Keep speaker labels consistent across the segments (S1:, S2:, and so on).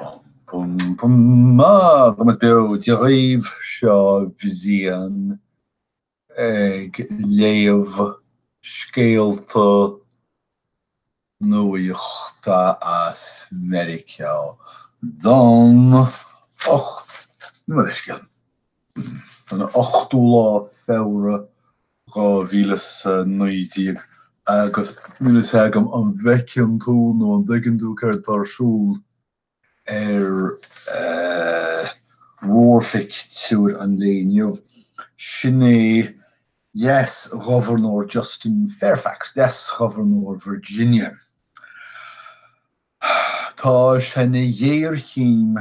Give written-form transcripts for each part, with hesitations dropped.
S1: Bum bum bum ah, tá muid beo Dia dhaoibh, seo Brian ag léamh scéalta nuachta as Meiriceá don mo leithscéal, don ochtú lá Feabhra 2019 agus níl a fhios agam an bhfeiceann tú nó an dtuigeann tú céard atá ar siúl ar mhórphictiúr an lae inniu. Sin é Leas-Ghobharnóir Justin Fairfax, Leas-Ghobharnóir Virginia. Tá sé ina ghéarchéim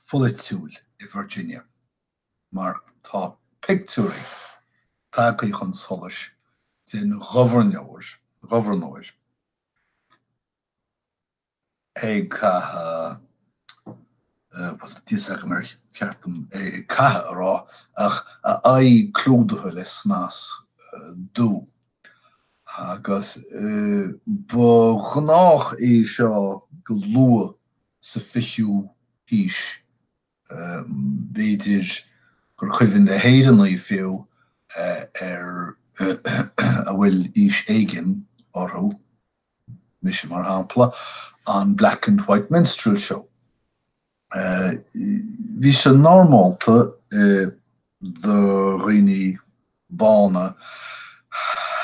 S1: pholaitiúil i Virginia mar tá pictiúirí tagtha chun solais den ghobharnóir, ghobharnóir ag caitheamh, bhuel, níl a fhios agam ar cheart dom ag caitheamh a rá, ach a aghaidh clúdaithe le snas dubh. Agus ba ghnách é seo go luath sa fichiú haois. B'fhéidir gur cuimhin le hÉireannaigh fiú ar a bhfuil aois éigin orthu, mise mar shampla, an Black and White Minstrel Show. Bhí sé normálta do dhaoine bána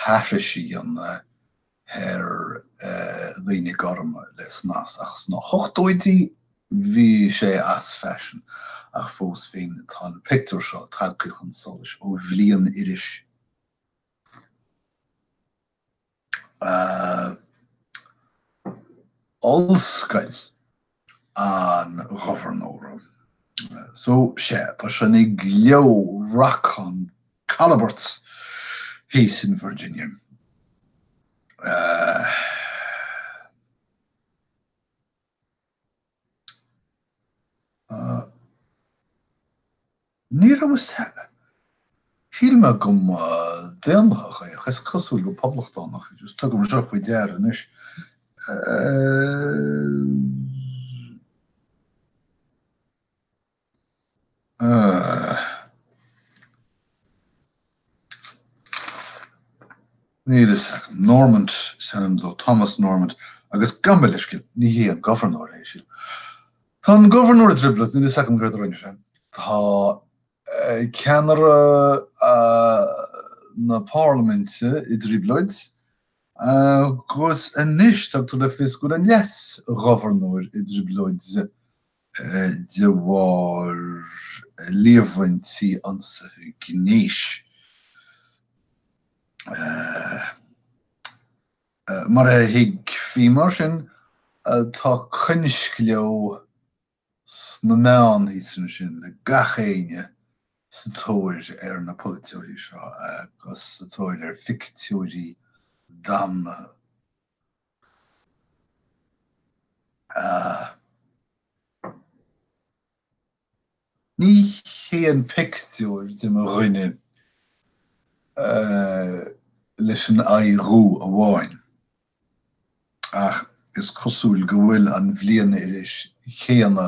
S1: aithris a dhéanamh ar dhaoine gorma le snas, ach sna hochtóidí bhí sé as faisean, ach fós féin tá an pictiúr seo tagtha chun solais ó bhliain-iris ollscoil an ghobharnóra. So, sea, tá sé ina ghleo racán calabairt thíos in Virginia. Ní raibh a fhios Shíl mé go mba daonlathach é, ach is cosúil gur poblachtánach é. Just tugaim seo faoi deara anois. Níl a fhios agam. Normant is ainm dó, Thomas Normant, agus gabh mo leithscéal, ní hé an gobharnóir é, sílim. Tá an gobharnóir i dtrioblóid, níl a fhios agam céard a rinne sé. Tá ceannaire na parlaiminte i dtrioblóid, agus anois tugtar le fios go bhfuil an leas-ghobharnóir i dtrioblóid de bharr líomhaintí ionsaithe gnéis. Mar a thuigfí mar sin, tá coinscleo sna meáin thíos ansin le gach éinne sa tóir ar na polaiteoirí seo agus sa tóir ar phictiúirí damnaithe. Ní hé an pictiúr de mo dhuine leis an aghaidh dhubh amháin, ach is cosúil go bhfuil an bhliain-iris chéanna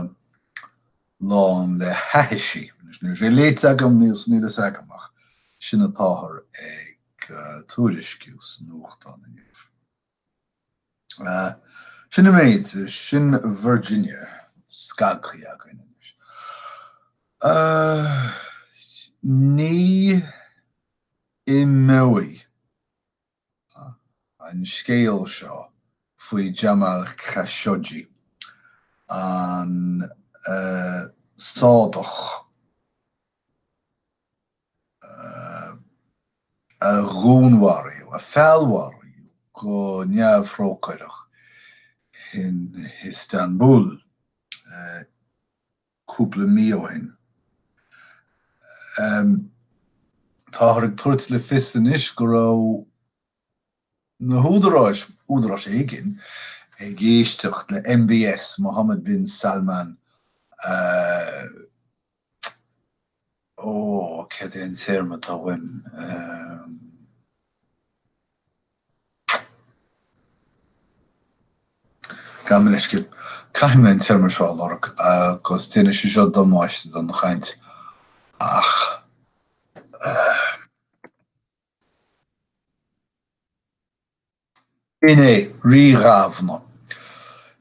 S1: lán le haithisí. Anois, níl sé léite agam, níl a fhios agam, ach sin atáthar ag tuairisciú sa nuachtán inniu. Sin an méid, sin Virginia scagtha againn anois. Ní imeoidh an scéal seo faoi Jamal Khashoggi, an Sádach, a dhúnmharaíodh, a feallmharaíodh go neamhthrócaireach in Istanbul cúpla mí ó shin. Táthar ag tabhairt le fios anois go raibh na húdaráis, údaráis éigin, ag éisteacht le MBS, Mohammed bin Salman, Ó, céard é an téarma atá uaim? Gabh mo leithscéal. Caithfidh mé an téarma seo a lorg agus déanfaidh sé seo damáiste don chaint ach. B'in é, ríghamhna.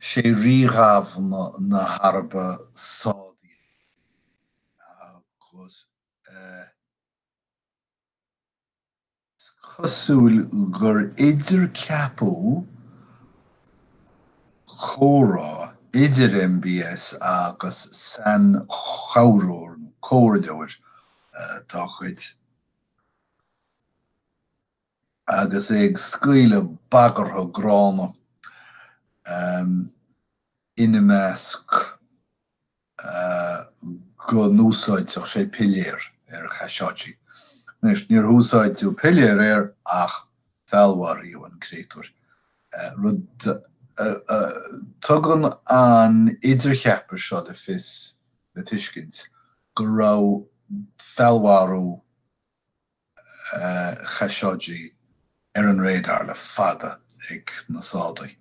S1: Sé ríghamhna na hAraibe Sádaí agus is cosúil gur idircheapadh comhrá idir MBS agus sainchabhróir nó comhairleoir dá chuid. agus é ag scaoileadh bagartha gránna, ina measc go n-úsáidfeadh sé piléar ar Khashoggi. Anois, níor úsáideadh piléar air ach feallmharaíodh an créatúr, rud a tugann an idircheapadh seo le fios, le tuiscint, go raibh feallmharú Khashoggi ar an radar le fada ag na Sádaigh.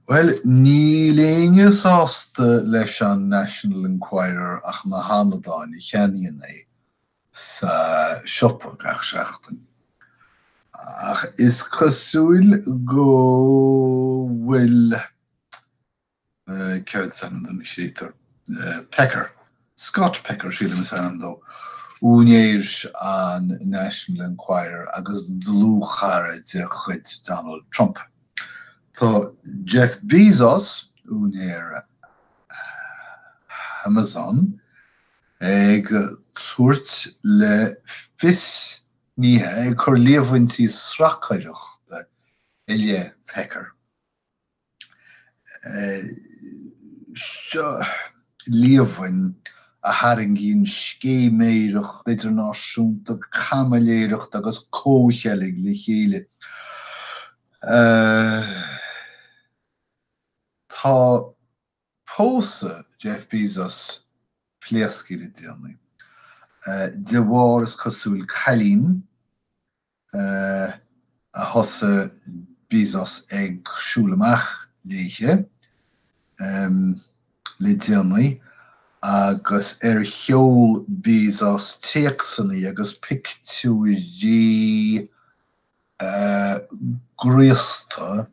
S1: Bhuel, níl éinne sásta leis an National Enquirer ach na hamadáin a cheannaíonn é sa siopa gach seachtain. Ach is cosúil go bhfuil Céard is ainm don chréatúr? Pecker. Scott Pecker, sílim is ainm dó. Úinéir an National Enquirer agus dlúthchara de chuid Donald Trump. Tá Jeff Bezos, úinéir Amazon, ag tabhairt le fios, ní hea, ag cur líomhaintí sracaireachta i leith Pecker. Seo líomhain a tharraingíonn scéiméireacht idirnáisiúnta, caimiléireacht agus comhcheilg le chéile. Tá pósadh Jeff Bezos pléasctha le déanaí, de bharr, is cosúil, cailín a thosaigh Bezos ag siúl amach léithe le déanaí agus ar sheol Bezos téacsanna agus pictiúirí graosta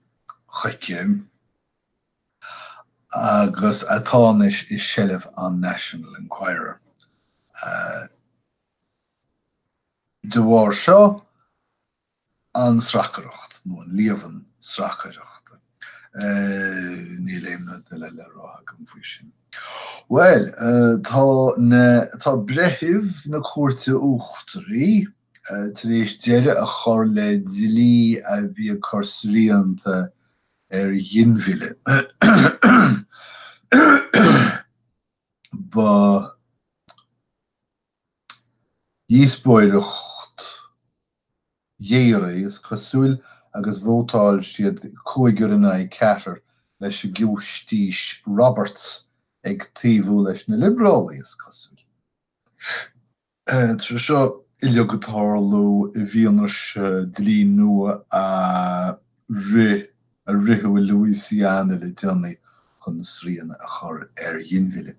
S1: chuici agus atá anois i seilbh an National Enquirer. De bharr seo, an sracaireacht, nó an líomhain sracaireachta. Níl aon rud eile le rá agam faoi sin. Bhuel, tá na, tá breithimh na Cúirte Uachtaraí tar éis deireadh a chur le dlí a bhí ag cur srianta ar ghinmhilleadh. Ba. Díospóireacht ghéar é, is cosúil, agus vótáil siad cúigear in aghaidh ceathrair, leis an Giúistís Roberts ag taobhú leis na Liobrálaigh, is cosúil. Tá sé seo uilig ag tarlú i bhfianaise dlí nua a rith a ritheadh i Louisiana le déanaí chun srian a chur ar ghinmhilleadh.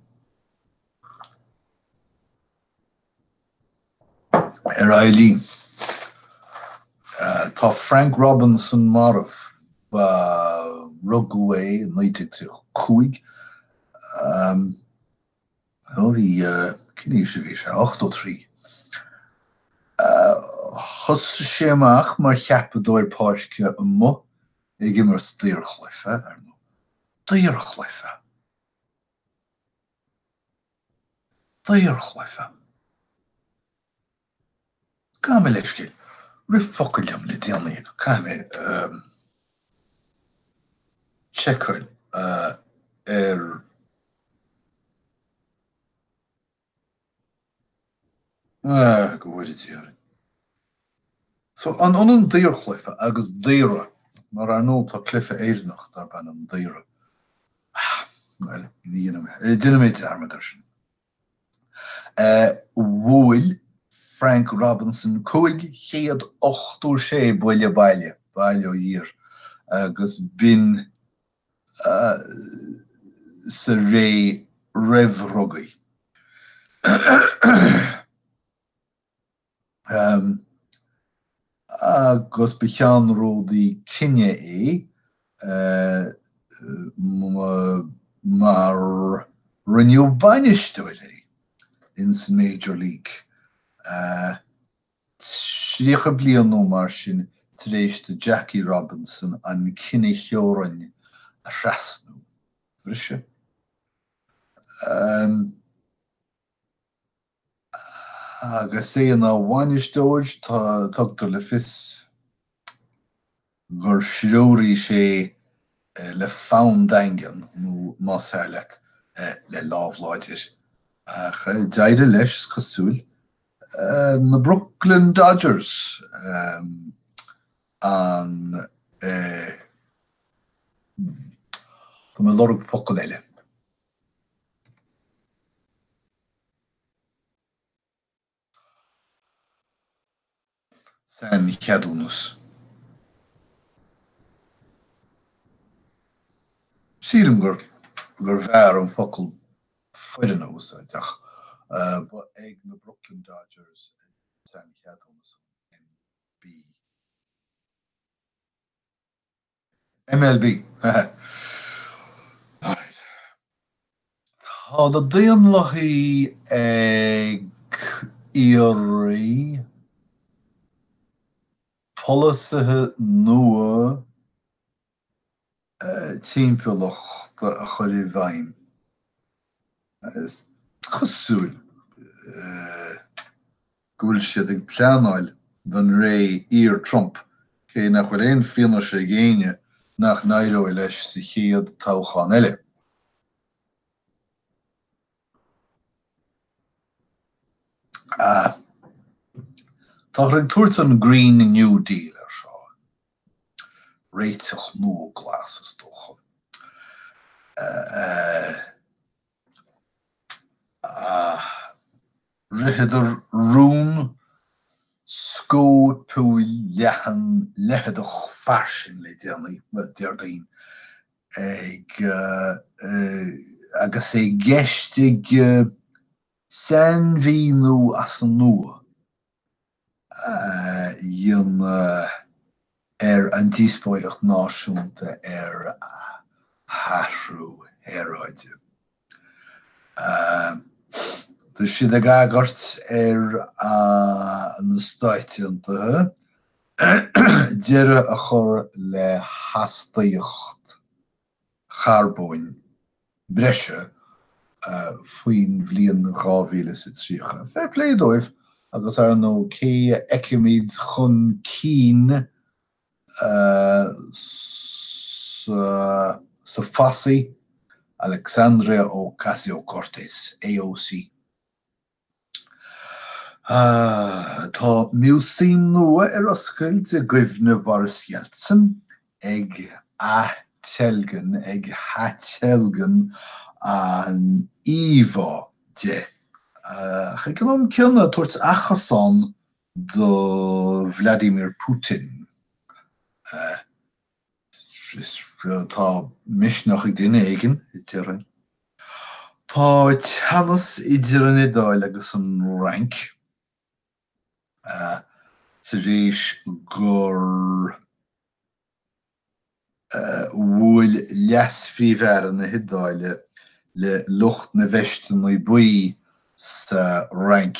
S1: Ar aghaidh linn. Tá Frank Robinson marbh. Ba rugadh é i 1935. Ó bhí, cén aois a bhí sé? 83. Thosaigh sé amach mar cheapadóir páirce amuigh ag imirt daorchluiche, ar ndóigh. Daorchluiche! Daorchluiche. Gabh mo leithscéal. Rith focal liom le déanaí agus caithfidh mé seiceáil ar Ah, go bhfóire Dia orainn. So, an ionann daorchluiche agus daoradh? Mar ar ndóigh tá cluiche Éireannach darb ainm daoradh. Ah, bhuel, ní dhéanfaidh mé, déanfaidh mé dearmad air sin. Bhuail Frank Robinson 586 buille baile, bail ó Dhia air. Agus b'in sa ré roimh dhrugaí. Agus ba cheannródaí cine é mar rinneadh bainisteoir é ins an Major League 30 bliain nó mar sin tar éis do Jackie Robinson an cinetheorainn a thrasnú. Bhriseadh. Agus é ina bhainisteoir, tugtar le fios gur threoraigh sé le fonn daingean, nó más fearr leat, le lámh láidir. Ach d'éirigh leis, is cosúil. Na Brooklyn Dodgers, an. Tá mé ag lorg focal eile. Saincheadúnas. Sílim gur gurbh fhearr an focal foireann a úsáid, ach ba ag na Brooklyn Dodgers saincheadúnas an MB. MLB. Alright. Tá na Daonlathaigh ag iarraidh polasaithe nua timpeallachta a chur i bhfeidhm. Is cosúil go bhfuil siad ag pleanáil don ré iar-Trump, cé nach bhfuil aon fianaise ag éinne nach n-éireoidh leis sa chéad toghchán eile. Táthar ag tabhairt an Green New Deal air seo. Réiteach nua glas, is dócha. Ritheadar rún scóipiúil leathan leitheadach fairsing le déanaí, bhuel, Déardaoin, ag agus é i gceist ag sainmhíniú as an nua a dhéanamh ar an díospóireacht náisiúnta ar athrú aeráide. Tá siad ag agairt ar na Stáit Aontaithe deireadh a chur le hastaíocht charbóin breise faoin bhliain 2030. Fair play dóibh agus ar ndóigh cé a fheicimid chun cinn sa phosse, Alexandria Ocasio-Cortez, AOC. Tá músaem nua ar oscailt i gcuimhne Boris Yeltsin ag aththeilgean ag aththeilgean an íomhá de, ach ag an am céanna ag tabhairt achasán do Vladimir Putin. Tá misneach ag duine éigin, déarfainn. Tá teannas idir an Iodáil agus an Fhrainc tar éis gur bhuail Leas-Phríomh-Aire na hIodáile le lucht na veisteanna buí sa Fhrainc.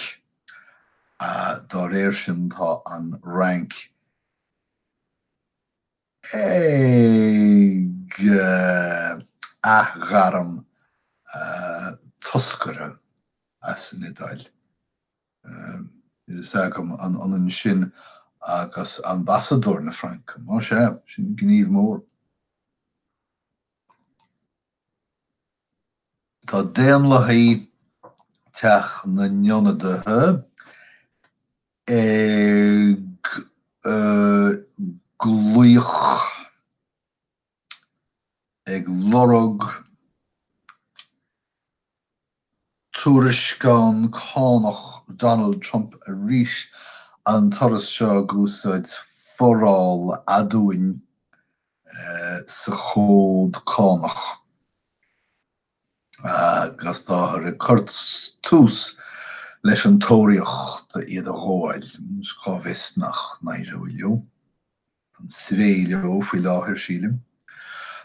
S1: Dá réir sin tá an Fhrainc ag athghairm toscaire as an Iodáil. Níl a fhios agam an ionann sin agus ambasadóir na Fraince. Más ea, sin gníomh mór. Tá Daonlathaigh Teach na nIonadaithe ag glaoch, ag lorg tuairisceán cánach Donald Trump arís, an turas seo ag úsáid foráil aduain. sa chód cánach agus táthar ag cur tús leis an tóraíocht iad a ghabháil. Cá bhfios nach n-éireoidh leo? An svae leo faoi láthair, sílim.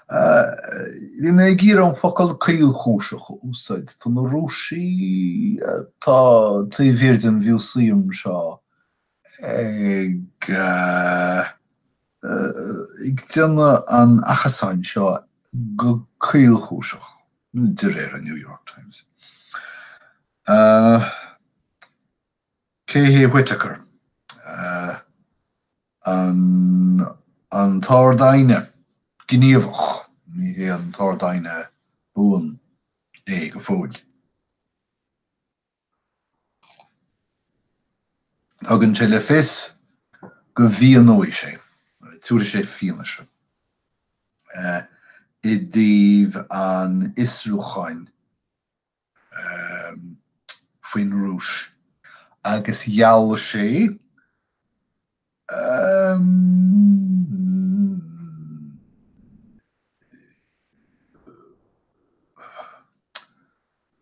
S1: Bhí mé ag iarraidh an focal caolchúiseach a úsáid. Tá na Rúisigh atá taobh thiar den mhúsaem seo ag ag déanamh an achasáin seo go caolchúiseach, de réir an New York Times. Cé hé Whitaker? An an tArd-Aighne gníomhach, ní hé an tArd-Aighne buan é go fóill. Tugann sé le fios go bhfianóidh sé, tabharfaidh sé fianaise, i dtaobh an fhiosrúcháin faoin Rúis agus gheall sé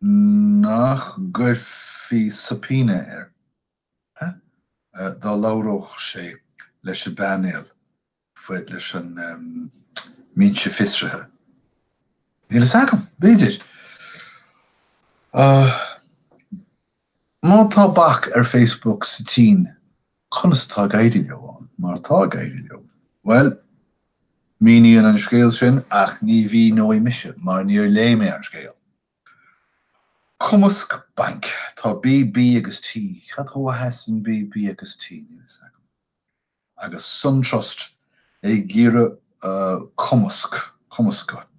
S1: Nach gcuirfí subpoena air dá labhródh sé leis an bpainéal, leis an mbinse fiosraithe? Níl a fhios agam, b'fhéidir. Má tá bac ar Facebook sa tSín, conas atá ag éirí leo ann, mar atá ag éirí leo? Bhuel, míníonn an scéal sin, ach ní mhíneoidh mise, mar níor léigh mé an scéal. Cumasc bainc. Tá B, B agus T. Cad dhó a sheasann B, B agus T? Níl a fhios agam. Agus SunTrust ag iarraidh cumasc, cumascadh,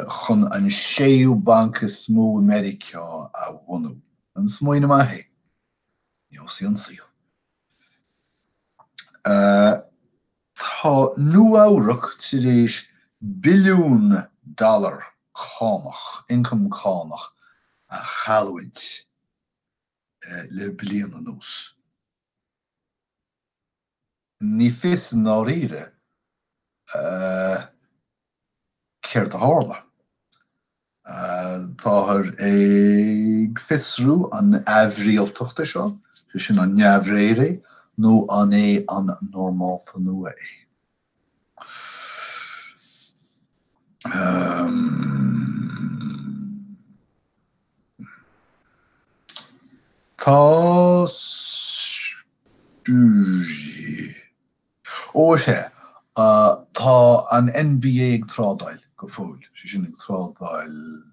S1: chun an séú banc is mó i Meiriceá a bhunú. An smaoineamh maith é? Neosfaidh an saol. Tá Nua-Eabhrac tar éis billiún dollar cánach, ioncam cánach, a chailliúint le bliain anuas. Ní fios i ndáiríre céard a tharla. Táthar ag fiosrú an aimhrialtacht é seo, sé sin an neamhréir é nó an é an normálta nua é. Tá. Ó sea, tá an NBA ag trádáil go fóill, sé sin ag trádáil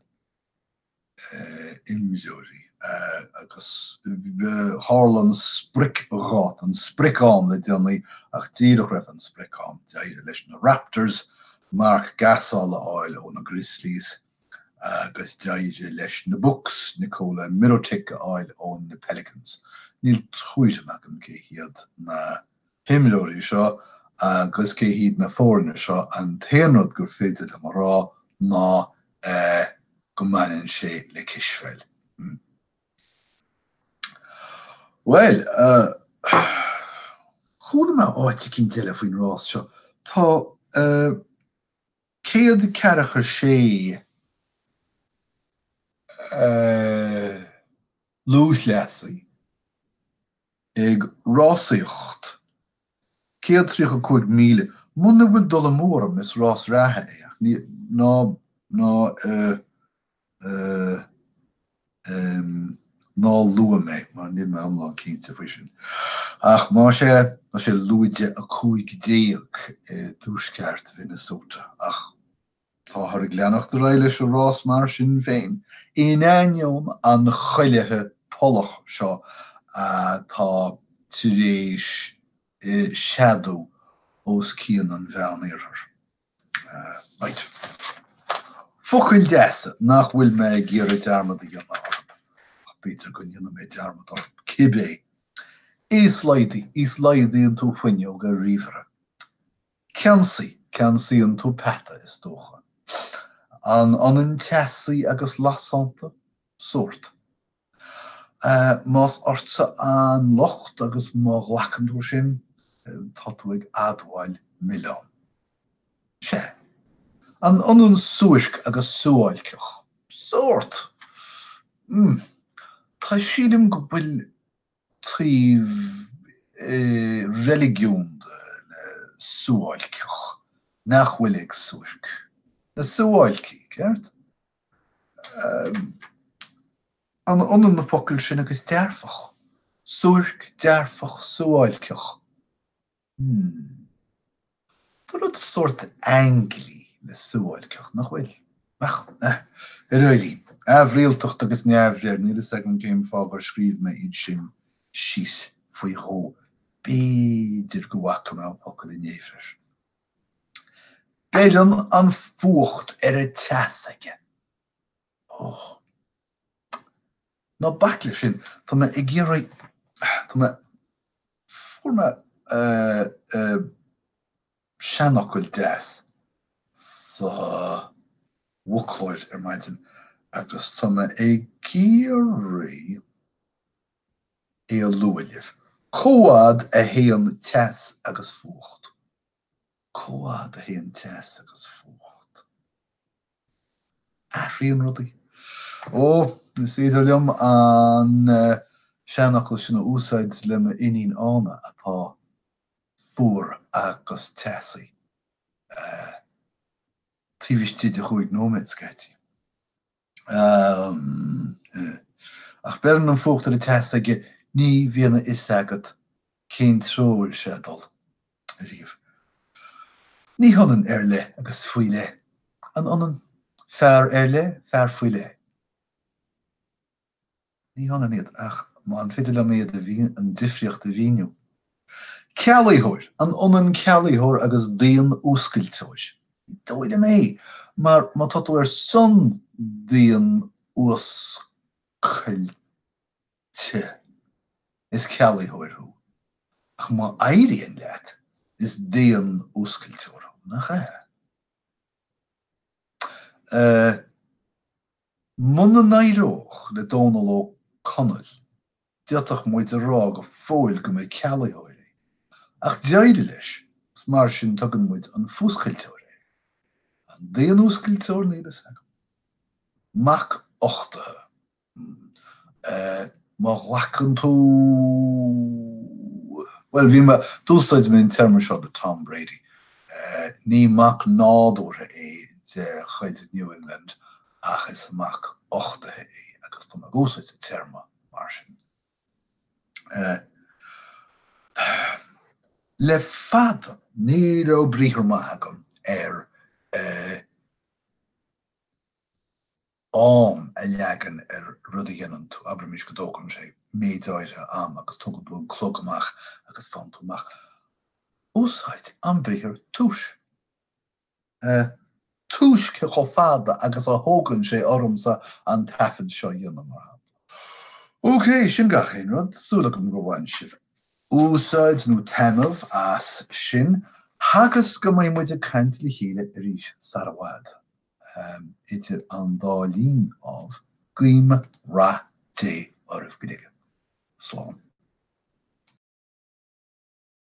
S1: imreoirí agus tharla an spriocdháta, an sprioc-am le déanaí ach díreach roimh an sprioc-am d'éirigh leis na Raptors Marc Gasol a fháil ó na Grizzlies agus d'éirigh leis na Bucks Nikola Mirotic a fháil ó na Pelicans. Níl tuairim agam cé hiad na himreoirí seo agus cé hiad na foirne seo, an t-aon rud gur féidir liom a rá ná go mbaineann sé le cispheil. Bhuel, chuala mé áit eicínt eile faoin rás seo. Tá 146 lúthchleasaí ag rásaíocht 135 míle, muna bhfuil dul amú orm, is rás reatha é, ach ní, ná, ná, eh, eh, em, ná luaigh mé, mar níl mé iomlán cinnte faoi sin. Ach más ea, tá sé lúide 15 i dtuaisceart Mhinnesota, ach Táthar ag leanacht ar aghaidh leis an rás mar sin féin, in ainneoin an chuilithe polach seo atá tar éis seadú os cionn an Mheánoirthir. Right. Focail deasa nach bhfuil mé ag iarraidh dearmad a dhéanamh orthu, ach b'fhéidir go ndéanfaidh mé dearmad orthu cibé. Íoslaghdaigh, íoslaghdaíonn tú fuinneog ar ríomhaire. Ceansaí, ceansaíonn tú peata, is dócha. An ionann teasaí agus lasánta? Sórt. Más ortsa an locht agus má ghlacann tú sin, tá tú ag admháil milleán. Sea. An ionann suairc agus suáilceach? Sórt. Mm. Tá, sílim go bhfuil taobh reiligiúnda le suáilceach nach bhfuil ag suairc. Na suáilcí, ceart? An ionann na focail sin agus dearfach? Suairc, dearfach, suáilceach. Hmm. Tá rud sórt ainglí le suáilceach, nach bhfuil? Ach, eh, ar aghaidh linn. Aimhrialtacht agus neamhréir, níl fhios agam cén fáth gur scríobh mé iad sin síos faoi dhó. B'fhéidir go bhfaca mé an focal i néimhréir. Beireann an fuacht ar an teas aige. Ó. Ná bac leis sin, tá mé ag iarraidh, tá mé, fuair mé seanfhocal deas sa bhfoclóir ar maidin agus tá mé ag iarraidh é a lua libh. Comhfhad a théann teas agus fuacht. Comhfhad a théann teas agus fuacht. Athraíonn rudaí. Ó, is féidir liom an seanfhocal sin a úsáid le m'iníon Ána atá fuar agus teasaí taobh istigh de chúig nóiméad scaití. Ach beireann an fuacht ar an teas aige, ní bhíonn a fhios agat cén treo a bhfuil sé ag dul ariamh. Ní hionann ar leith agus faoi leith. An ionann? Fear ar leith, fear faoi leith. Ní hionann iad, ach an féidir liom iad a an difríocht a mhíniú? Cealaitheoir, An ionann cealaitheoir agus daonfhuascailteoir? Ní dóigh liom é, mar má tá tú ar son daonfhuascailte, is cealaitheoir thú, ach má éiríonn leat, is daonfhuascailteoir thú, nach ea? Muna n-éireodh le Dónall Ó Conaill, d'fhéadfadh muid a rá go fóill go mba cealaitheoir é. Ach d'éirigh leis, agus mar sin tugann muid an fuascailteoir air. An daonfhuascailteoir, níl fhios agam. Mac uchtaithe. Má ghlacann tú, bhuel, bhí mé, d'úsáid mé an téarma seo le Tom Brady. Ní mac nádúrtha é de chuid New England ach is mac uchtaithe é agus tá mé ag úsáid an téarma mar sin. Le fada ní raibh briathar maith agam ar am a leagan ar rud a dhéanann tú, abraimis go dtógann sé méid áirithe ama agus tógann tú an clog amach agus faigheann tú amach. Úsáid an briathar tomhas. Tomhas cé chomh fada agus a thógann sé ormsa an taifead seo a dhéanamh, mar shampla. Ok, sin gach aon rud. Súil agam gur bhain sibh úsáid nó taitneamh as sin agus go mbeidh muid ag caint le chéile arís sar i bhfad. Idir an dá linn, ámh, guím rath Dé oraibh go léir. Slán.